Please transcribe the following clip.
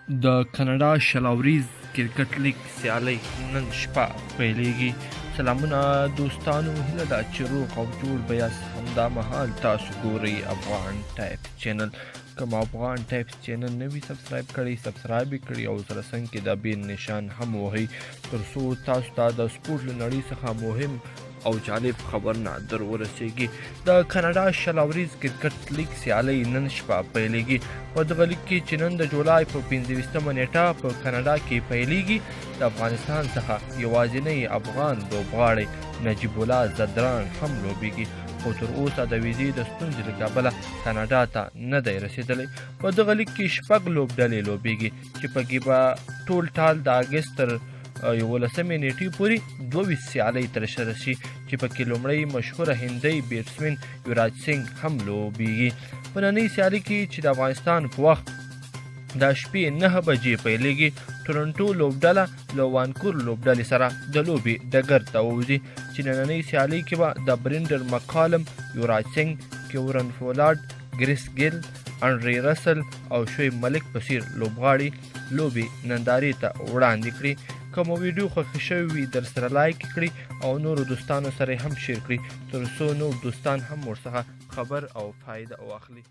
د کاناډا 20 اوریز کرکټ لیګ سیالۍ نن شپه پیلېږي. سلامونه دوستانو، هیله ده چې روغ او جوړ به یاست. همدا مهال تاسو ګورئ افغان ټایپس چینل. که مو افغان ټایپس چینل نه وي subscribe کړی، subscribe یې کړئ او سره څنګ کې د bell نشان هم ووهئ، تر څو تاسو ته د سپورټ له نړۍ څخه مهم او جالب خبرونه در ورسیږي. د کاناډا 20 اوریز کرکټ لیګ سیالۍ نن شپه پیلېږي. په دغه لیګ کې چې نن د جولای په 25مه نیټه په کاناډا کې پیلېږي، د افغانستان څخه یوازینی افغان لوبغاړی نجیب الله ځدراڼ هم لوبیږي، خو تر اوسه د ویزې د ستونزې له کبله کاناډا ته نه دی رسېدلی. په دغه لیګ کې شپږ لوبډلې لوبیږي چې پکې به ټول ټال د اګست تر 11مې نیټې پورې 22 سیالۍ ترسره شي، چې پکې لومړی مشهوره هندۍ بیټسمن یوراج سینګ هم لوبیږي. په ننۍ سیالي کې چې د افغانستان په وخت د شپې 9 بجې پیلېږي، ټورنټو لوبډله له وانکور لوبډلې سره د لوبې ډګر ته ووځي، چې نننۍ سیالۍ کې به د برینډر مکالم، یوراج سینګ، کیورن فولارډ، ګریس ګیل، انډري رسل او شعیب ملک په څیر لوبغاړي لوبې نندارې ته وړاندې کړي. که مو ویډیو خوښه شوې وي، در سره like کړئ او نورو دوستانو سره هم share کړئ، تر څو نور دوستان هم ورڅخه خبر او فایده واخلي.